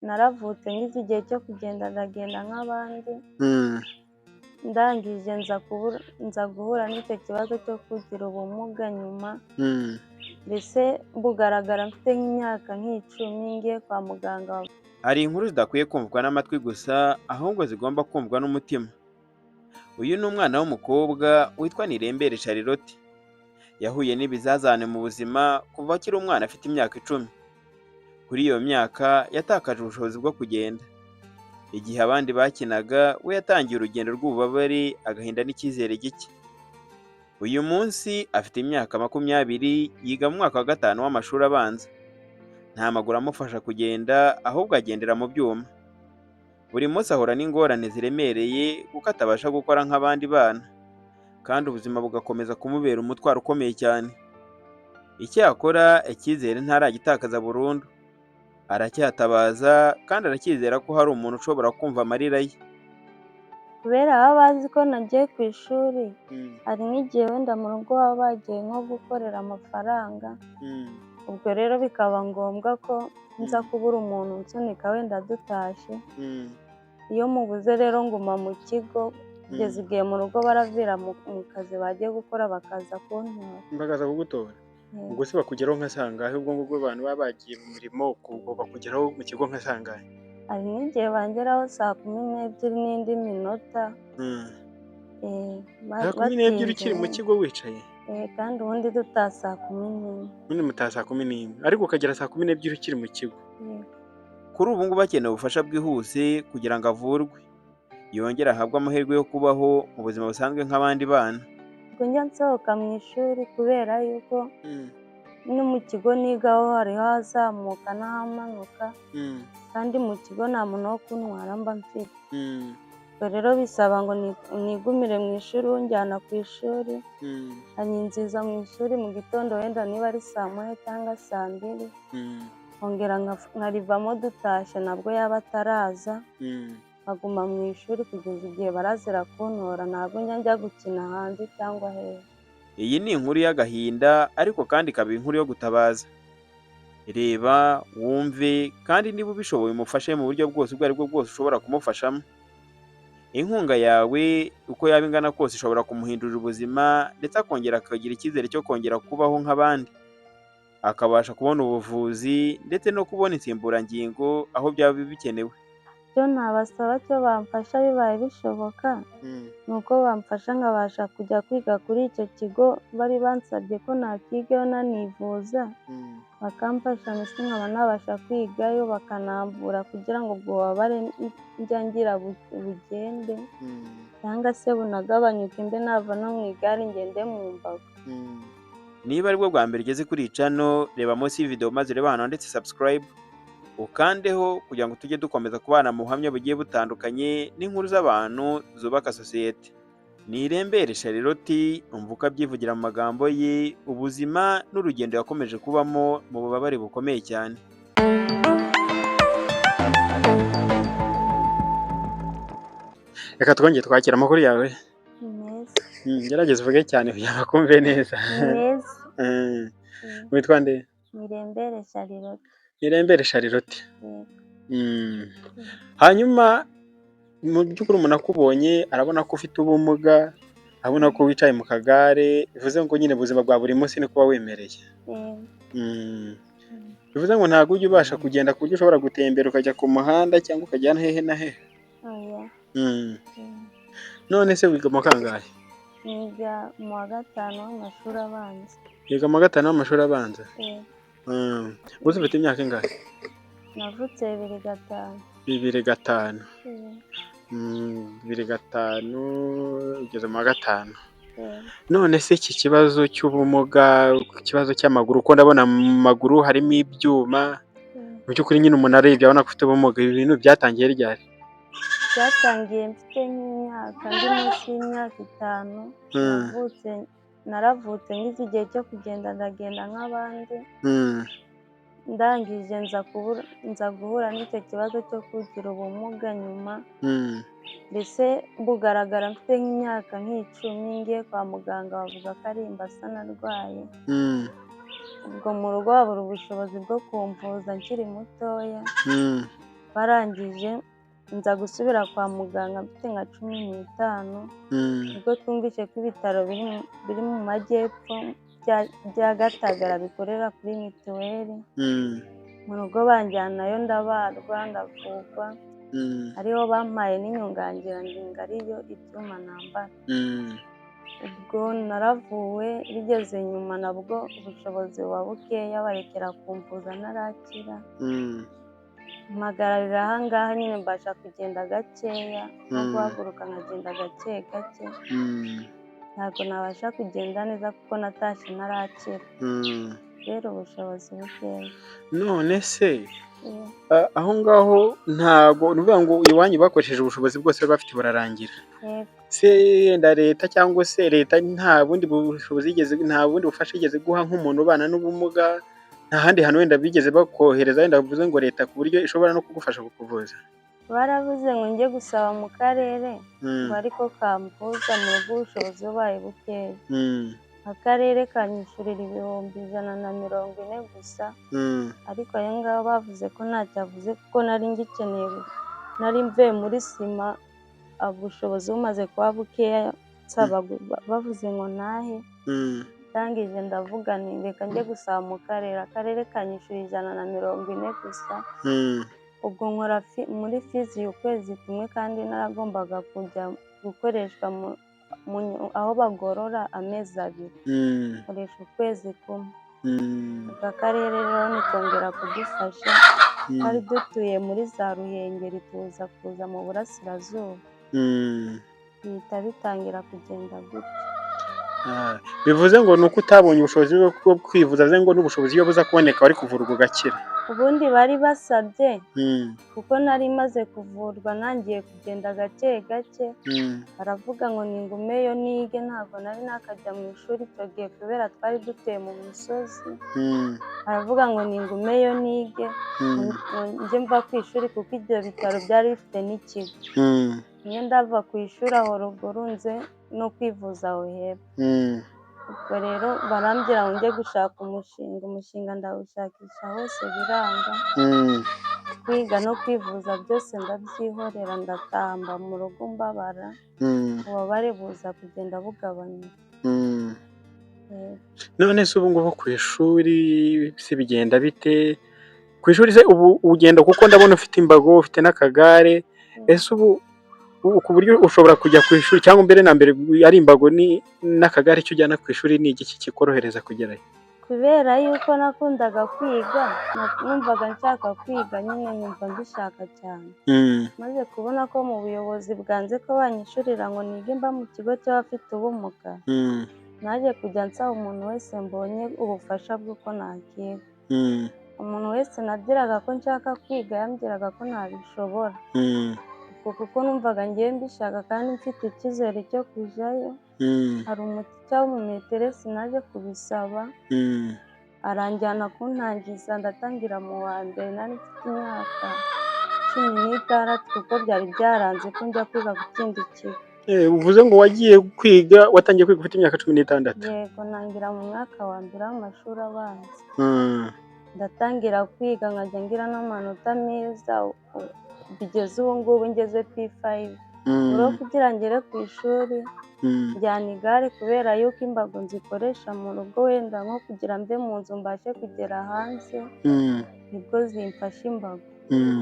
Naravutse ngize igihe cyo kugenda ndagenda nk'abandi, ndangije nza guhura n'icyo kibazo cyo kugira ubumuga nyuma, mbese bugaragara mfite nk'imyaka nk'icumi ngiye kwa muganga. Hari inkuru zidakwiye kumvwa n'amatwi gusa, ahubwo zigomba kumvwa n'umutima. Uyu ni umwana w'umukobwa witwa Nirembere Charlotte. Yahuye n'ibizazane mu buzima kuva akiri umwana afite imyaka 10. Kuri iyo myaka yatakaje ubushobozi bwo kugenda. Igihe abandi bakinaga, we yatangiye urugendo rw'ububabare, agahinda n'icyizere gike. Uyu munsi afite imyaka 20, yiga mu mwaka wa gatanu w'amashuri abanza. Nta maguru amufasha kugenda, ahubwo agendera mu byuma. Buri munsi ahura n'ingorane ziremereye kuko atabasha gukora nk'abandi bana, kandi ubuzima bugakomeza kumubera umutwaro ukomeye cyane. Icyakora icyizere ntaragitakaza burundu. Aracyatabaza kandi aracyizera ko hari umuntu ushobora kumva amarira ye. Kubera baba bazi ko nagiye ku ishuri, hari nk'igihe wenda mu rugo baba bagiye nko gukorera amafaranga, ubwo rero bikaba ngombwa ko nza kubura umuntu unsunika wenda dutashye. Iyo mubuze rero nguma mu kigo kugeza igihe mu rugo baravira mu kazi bagiye gukora bakaza kuntora. Bakaza kugutora? Ubwo se bakugeraho nka sangahe? Ubwo ngubwo abantu baba bagiye mu mirimo, ubwo bakugeraho mu kigo nka sangahe? Hari n'igihe bangeraho saa 12 n'indi minota. Saa 12 ukiri mu kigo wicaye? Kandi ubundi dutaha saa 11. Ubundi mutaha saa 11, ariko ukagera saa 12 ukiri mu kigo. Kuri ubu ngubu akeneye ubufasha bwihuse kugira ngo avurwe, yongere ahabwe amahirwe yo kubaho mu buzima busanzwe nk'abandi bana. Ntabwo njya nsohoka mu ishuri kubera yuko no mu kigo nigaho hariho ahazamuka n'ahamanuka, kandi mu kigo nta muntu wo kuntwara mba mfite. Ubwo rero bisaba ngo nigumire mu ishuri, unjyana ku ishuri anyinjiza mu ishuri mu gitondo, wenda niba ari saa 1 cyangwa saa 2, nkongera nkarivamo dutashye nabwo yaba ataraza, nkaguma mu ishuri kugeza igihe barazira kuntora. Ntabwo njya njya gukina hanze cyangwa hehe. Iyi ni inkuru y'agahinda ariko kandi ikaba inkuru yo gutabaza. Reba, wumve, kandi niba ubishoboye umufashe mu buryo bwose ubwo ari bwo bwose ushobora kumufashamo. Inkunga yawe uko yaba ingana kose ishobora kumuhindurira ubuzima ndetse akongera akagira icyizere cyo kongera kubaho nk'abandi. Akabasha kubona ubuvuzi ndetse no kubona insimburangingo aho byaba bikenewe. Icyo nabasaba cyo bamfasha bibaye bishoboka, ni uko bamfasha nkabasha kujya kwiga kuri icyo kigo bari bansabye ko nakigayo nanivuza, bakamfasha mbese nkaba nabasha kwigayo bakanamvura kugira ngo ubwo bubabare njya ngira bugende cyangwa se bunagabanyuke, mbe nava no mu igare ngende mu mbago. Niba aribwo bwa mbere ugeze kuri iyi channel, reba munsi y'iyi maze urebe ahantu handitse subscribe, ukandeho kugira ngo tujye dukomeza kubana mu buhamya bugiye butandukanye n'inkuru z'abantu zubaka sosiyete. Nirembere Charlotte, umva uko abyivugira mu magambo ye, ubuzima n'urugendo yakomeje kubamo mu bubabare bukomeye cyane. Reka twongere twakira amakuru yawe. Ni meza. Gerageza uvuge cyane kugira ngo bakumve neza. Ni meza. Witwa nde? Nirembere Charlotte. Nirembere Charlotte. Hanyuma mu by'ukuri umuntu akubonye arabona ko ufite ubumuga, abona ko wicaye mu kagare, bivuze ngo nyine ubuzima bwa buri munsi ni kuba wemereye. Bivuze ngo ntabwo ujya ubasha kugenda ku buryo ushobora gutembera ukajya ku muhanda cyangwa ukajya hehe na hehe. Oya. None se wiga mu kangahe? Niga mu wa gatanu w'amashuri abanza. Wiga mu wa gatanu w'amashuri abanza? Ubu ufite imyaka ingahe? Navutse 2005. 2005. 2005 ugeze mu wa gatanu. None se iki kibazo cy'ubumuga, ikibazo cy'amaguru, kuko ndabona mu maguru harimo ibyuma, mu by'ukuri nyine umuntu arebye abona ko ufite ubumuga, ibi bintu byatangiye ryari? Byatangiye mfite nk'imyaka ndi munsi y'imyaka 5, naravutse ngize igihe cyo kugenda ndagenda nk'abandi, ndangije nza guhura n'icyo kibazo cyo kugira ubumuga nyuma, mbese bugaragara mfite nk'imyaka nk'icumi ngiye kwa muganga bavuga ko ari imbasa narwaye, ubwo mu rugo babura ubushobozi bwo kumvuza nkiri mutoya. Barangije nza gusubira kwa muganga mfite nka 15, nibwo twumvise ko ibitaro biri mu majyepfo bya Gatagara bikorera kuri mituweli. Mu rugo banjyanayo ndabarwa, ndavurwa, ariho bampaye n'inyunganirangingo ariyo ibyuma nambara. Ubwo naravuwe, bigeze nyuma nabwo ubushobozi buba bukeya, barekera kumvuza ntarakira. Mpagararira aha ngaha nyine mbasha kugenda gakeya no guhaguruka nkagenda gake gake, ntabwo nabasha kugenda neza kuko natashye ntarakira kubera ubushobozi bukeya. None se aho ngaho ntago ni ukuvuga ngo iwanyu bakoresheje ubushobozi bwose bari bafite burarangira? Yego. Se yenda leta cyangwa se leta nta bundi bushobozi yigeze, nta bundi bufasha yigeze guha nk'umuntu ubana n'ubumuga, nta handi hantu wenda bigeze bakohereza wenda bavuze ngo leta ku buryo ishobora no kugufasha kukuvuza? Baravuze ngo njye gusaba mu karere ngo ariko kamvuza mu rugo ubushobozi bubaye bukeya. Akarere kanyishyurira 140,000 gusa, ariko ayo ngayo bavuze ko ntacyo avuze kuko nari ngikeneye, nari mvuye muri sima ubushobozi bumaze kuba bukeya, nsaba bavuze ngo ntahe, ndangije ndavuga nti reka njye gusaba mu karere, akarere kanyishyura 140 gusa. Ubwo nkora muri fizi ukwezi kumwe kandi naragombaga kujya gukoreshwa aho bagorora amezi 2, nkoresha ukwezi kumwe. Aka karere rero nikongera kudufasha, twari dutuye muri za Ruhengeri tuza kuza mu burasirazuba, bihita bitangira kugenda gutyo. Bivuze ngo ni uko utabonye ubushobozi bwo kwivuza, bivuze ngo n'ubushobozi iyo buza kuboneka wari kuvurwa ugakira. Ubundi bari basabye kuko nari maze kuvurwa ntangiye kugenda gake gake, baravuga ngo ningumeyo nige, ntabwo nari nakajya mu ishuri icyo gihe kubera twari dutuye mu misozi, baravuga ngo ningumeyo nige njye mva ku ishuri kuko ibyo bitaro byari bifite n'ikigo, njye ndava ku ishuri aho ruguru nze no kwivuza aho hepfo. Ubwo rero barambwira ngo njye gushaka umushinga, umushinga ndawushakisha hose biranga, kwiga no kwivuza byose ndabyihorera, ndatamba mu rugo mbabara, ububabare buza kugenda bugabanyuka. None se ubu ngubu ku ishuri se bigenda bite? Ku ishuri se ubu ugenda, kuko ndabona ufite imbago, ufite n'akagare, ese ubu ku buryo ushobora kujya ku ishuri cyangwa mbere na mbere ari imbago n'akagare, icyo ujyana ku ishuri ni igiki kikorohereza kugerayo? Kubera yuko nakundaga kwiga, numvaga nshaka kwiga nyine nkumva mbishaka cyane. Maze kubona ko mu buyobozi bwanze ko banyishyurira ngo nige mba mu kigo cy'abafite ubumuga, naje kujya nsaba umuntu wese mbonye ubufasha bw'uko nakiga. Umuntu wese nabwiraga ko nshaka kwiga yambwiraga ko ntabishobora. Kuko numvaga ngiye mbishaka kandi mfite icyizere cyo kujyayo, hari umutica w'umumeteresi naje kubisaba, aranjyana kuntangiza, ndatangira mu wa mbere, nari mfite imyaka 16 kuko byari byaranze ko njya kwiga ku kindi kigo. Uvuze ngo wagiye kwiga, watangiye kwiga ufite imyaka 16? Yego, ntangira mu mwaka wa mbere w'amashuri abanza. Ndatangira kwiga nkajya ngira n'amanota meza, bigeze ubu ngubu ngeze P5. Rero kugira ngere ku ishuri njyana igare kubera yuko imbago nzikoresha mu rugo, wenda nko kugira mve mu nzu mbashe kugera hanze, nibwo zimfasha imbago.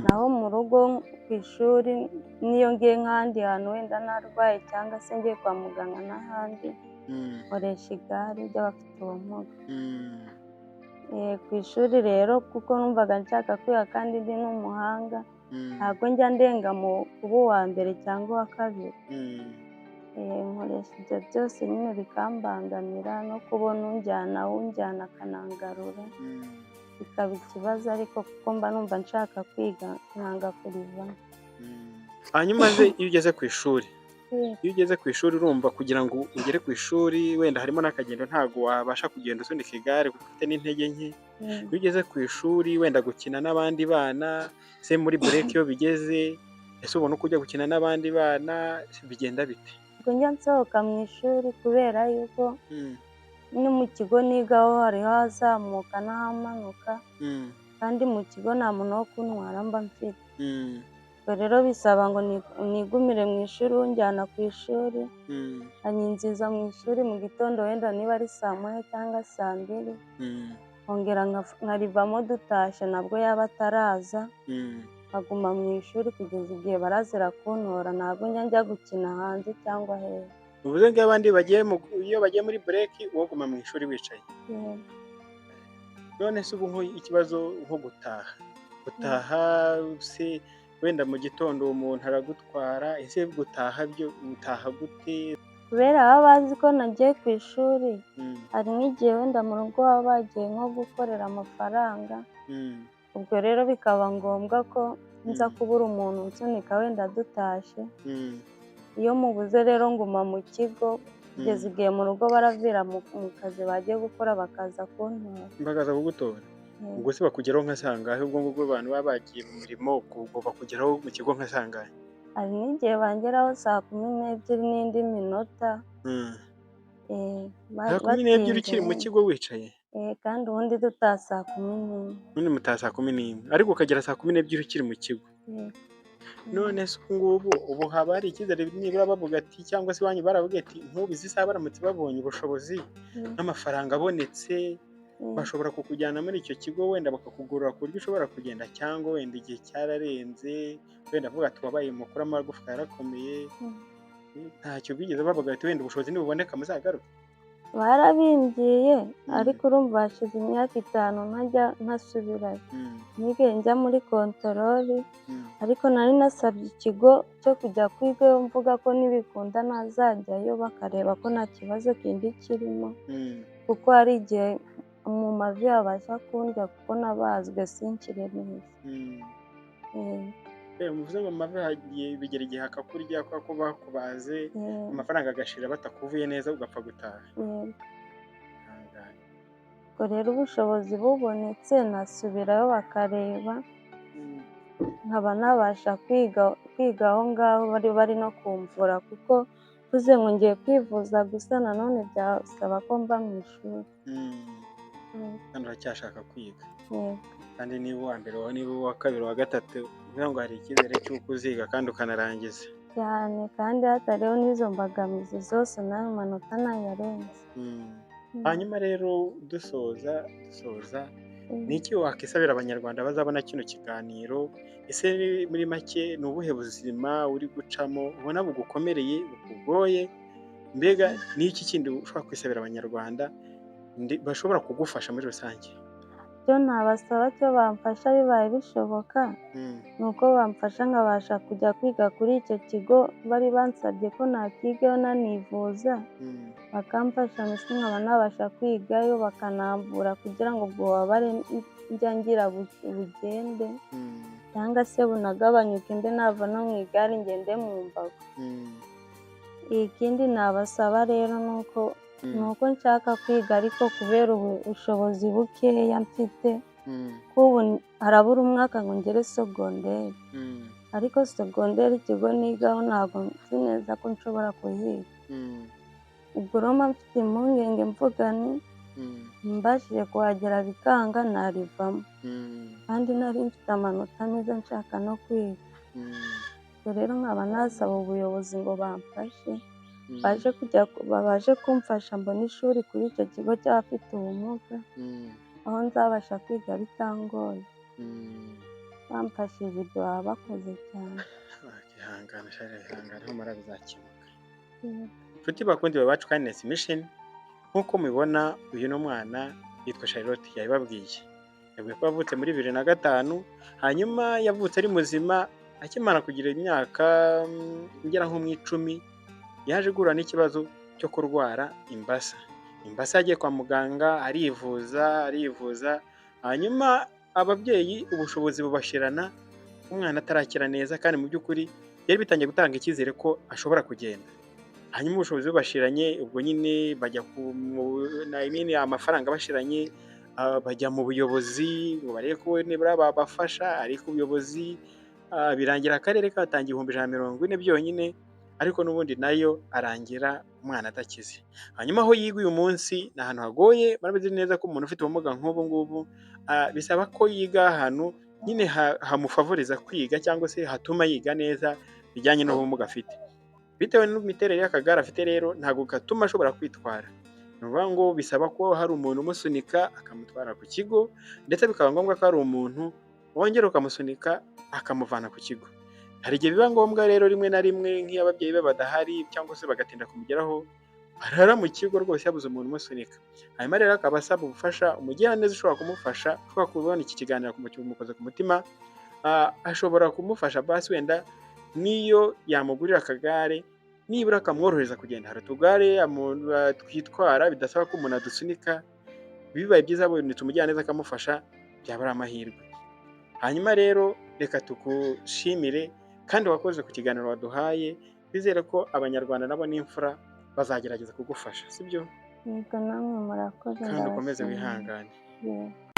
Naho mu rugo ku ishuri n'iyo ngiye nk'ahandi hantu wenda narwaye cyangwa se ngiye kwa muganga n'ahandi, nkoresha igare ry'abafite ubumuga. Ku ishuri rero kuko numvaga nshaka kwiga kandi ndi n'umuhanga, ntabwo njya ndenga mu kuba uwa mbere cyangwa uwa kabiri. Nkoresha ibyo byose nyine bikambangamira, no kubona unjyana akanangarura bikaba ikibazo, ariko kuko mba numva nshaka kwiga nkanga kurivamo. Hanyuma se iyo ugeze ku ishuri, iyo ugeze ku ishuri urumva kugira ngo ugere ku ishuri wenda harimo n'akagendo, ntabwo wabasha kugenda usunika igare kuko ufite n'intege nke. Iyo ugeze ku ishuri wenda gukina n'abandi bana, se muri bureke iyo bigeze, ese ubona uko ujya gukina n'abandi bana bigenda bite? Ntabwo njya nsohoka mu ishuri kubera yuko no mu kigo nigaho hariho ahazamuka n'ahamanuka, kandi mu kigo nta muntu wo kuntwara mba mfite. Ubwo rero bisaba ngo nigumire mu ishuri, unjyana ku ishuri anyinjiza mu ishuri mu gitondo, wenda niba ari saa 1 cyangwa saa 2, nkongera nkarivamo dutashye, nabwo yaba ataraza nkaguma mu ishuri kugeza igihe barazira kuntora. Ntabwo njya gukina hanze cyangwa hehe. Bivuze ngo iyo abandi bagiye iyo bagiye muri break, wowe uguma mu ishuri wicaye? Yego. None se ubu ikibazo nko gutaha se, wenda mu gitondo uwo muntu aragutwara, ese gutaha byo utaha gute? Kubera baba bazi ko nagiye ku ishuri, hari nk'igihe wenda mu rugo baba bagiye nko gukorera amafaranga, ubwo rero bikaba ngombwa ko nza kubura umuntu unsunika wenda dutashye. Iyo mubuze rero nguma mu kigo kugeza igihe mu rugo baravira mu kazi bagiye gukora, bakaza kuntora. Bakaza kugutora. Ubwo se bakugeraho nka sangahe? Ubwo ngubwo abantu baba bagiye mu mirimo, ubwo bakugeraho mu kigo nka sangahe? Hari n'igihe bangeraho saa 12 n'indi minota. Saa 12 ukiri mu Batinze. kigo wicaye? Kandi ubundi dutaha saa 11. Ubundi mutaha saa 11, ariko ukagera saa 12 ukiri mu kigo? Yego. None se ubu ngubu, ubu haba hari icyizere nibura bavuga ati, cyangwa se iwanyu baravuga ati nk'ubu izi saha baramutse babonye ubushobozi n'amafaranga abonetse, bashobora kukujyana muri icyo kigo, wenda bakakugorora ku buryo ushobora kugenda, cyangwa wenda igihe cyararenze, wenda avuga ati wabaye mukuru, amagufwa yarakomeye, ntacyo bigeze bavuga ati wenda ubushobozi nibuboneka muzagaruke? Barabimbwiye, ariko urumva hashize imyaka 5 ntajya ntasubirayo. Nigeze njya muri contrôle, ariko nari nasabye ikigo cyo kujya kwigayo, mvuga ko nibikunda nazajyayo bakareba ko nta kibazo kindi kirimo, kuko hari igihe mu mavi habasha kundya kuko nabazwe sinkire neza. Bivuze ngo mu mavi hagiye bigera igihe hakakurya kubera ko bakubaze, amafaranga agashira batakuvuye neza, ugapfa gutaha. Yego. Ihangane. Ubwo rero ubushobozi bubonetse nasubirayo bakareba, nkaba nabasha kwiga aho ngaho bari no kumvura, kuko mvuze ngo ngiye kwivuza gusa nanone byasaba ko mba mu ishuri. Kandi uracyashaka kwiga. Yego. Kandi niba uwa mbere, niba uwa kabiri, uwa gatatu, bivuga ngo hari icyizere cy'uko uziga kandi ukanarangiza. Cyane, kandi hatariho n'izo mbogamizi zose, n'ayo manota nayarenze. Hanyuma rero dusoza, ni iki wakisabira Abanyarwanda bazabona kino kiganiro? Ese muri make ni ubuhe buzima uri gucamo ubona bugukomereye, bukugoye? Mbega ni iki kindi ushobora kwisabira Abanyarwanda bashobora kugufasha muri rusange? Icyo nabasaba cyo bamfasha bibaye bishoboka, ni uko bamfasha nkabasha kujya kwiga kuri icyo kigo bari bansabye ko nakigayo nanivuza, bakamfasha mbese nkaba nabasha kwigayo, bakanamvura kugira ngo ubwo bubabare njya ngira bugende, cyangwa se bunagabanyuke, mbe nava no mu igare ngende mu mbago. Ikindi nabasaba rero ni uko nshaka kwiga, ariko kubera ubushobozi bukeya mfite, kuko ubu harabura umwaka ngo ngere secondaire, ariko secondaire ikigo nigaho ntabwo nzi neza ko nshobora kuhiga. Ubwo rero mba mfite impungenge, mvuga nti mbashije kuhagera bikanga narivamo, kandi nari mfite amanota meza nshaka no kwiga. Ubwo rero nkaba nasaba ubuyobozi ngo bamfashe, babashe kumfasha mbone ishuri kuri icyo kigo cy'abafite ubumuga, aho nzabasha kwiga bitangoye. Bamfashije ibyo baba bakoze cyane. Ihangane Charles, ihangane, humura bizakemuka. Inshuti bakunzi ba Iwacu Kindness Mission, nk'uko mubibona uyu ni umwana yitwa Charlotte, yabibabwiye. Yabwiye ko yavutse muri 2005, hanyuma yavutse ari muzima, akimara kugira imyaka igera nko mu 10, yaje guhura n'ikibazo cyo kurwara imbasa. Imbasa yagiye kwa muganga arivuza, arivuza, hanyuma ababyeyi ubushobozi bubashirana, umwana atarakira neza, kandi mu by'ukuri byari bitangiye gutanga icyizere ko ashobora kugenda. Hanyuma ubushobozi bubashiranye, ubwo nyine bajya ku I mean, amafaranga bashiranye, bajya mu buyobozi ngo barebe ko nibura babafasha, ariko ubuyobozi birangira akarere katangiye 140,000 byonyine, ariko n'ubundi nayo arangira umwana adakize. Hanyuma aho yiga uyu munsi ni ahantu hagoye, murabizi neza ko umuntu ufite ubumuga nk'ubu ngubu bisaba ko yiga ahantu nyine hamufavoriza kwiga cyangwa se hatuma yiga neza bijyanye n'ubumuga afite. Bitewe n'imiterere y'akagare afite rero, ntabwo gatuma ashobora kwitwara. Ni ukuvuga ngo bisaba ko hari umuntu umusunika akamutwara ku kigo, ndetse bikaba ngombwa ko hari umuntu wongera ukamusunika akamuvana ku kigo. Hari igihe biba ngombwa rero rimwe na rimwe, nk'iyo ababyeyi be badahari cyangwa se bagatinda kumugeraho, arara mu kigo rwose yabuze umuntu umusunika. Hanyuma rero akaba asaba ubufasha umugiraneza ushobora kumufasha, ushobora kubona iki kiganiro kumukoze ku mutima, ashobora kumufasha basi wenda n'iyo yamugurira akagare, nibura akamworohereza kugenda. Hari utugare twitwara bidasaba ko umuntu adusunika, bibaye byiza habonetse umugiraneza akamufasha, byaba ari amahirwe. Hanyuma rero reka tugushimire kandi wakoze ku kiganiro waduhaye, twizere ko Abanyarwanda nabo n'imfura bazagerageza kugufasha, sibyo? Yego, namwe murakoze. Kandi ukomeze Ndabashimiye. wihangane. Yego.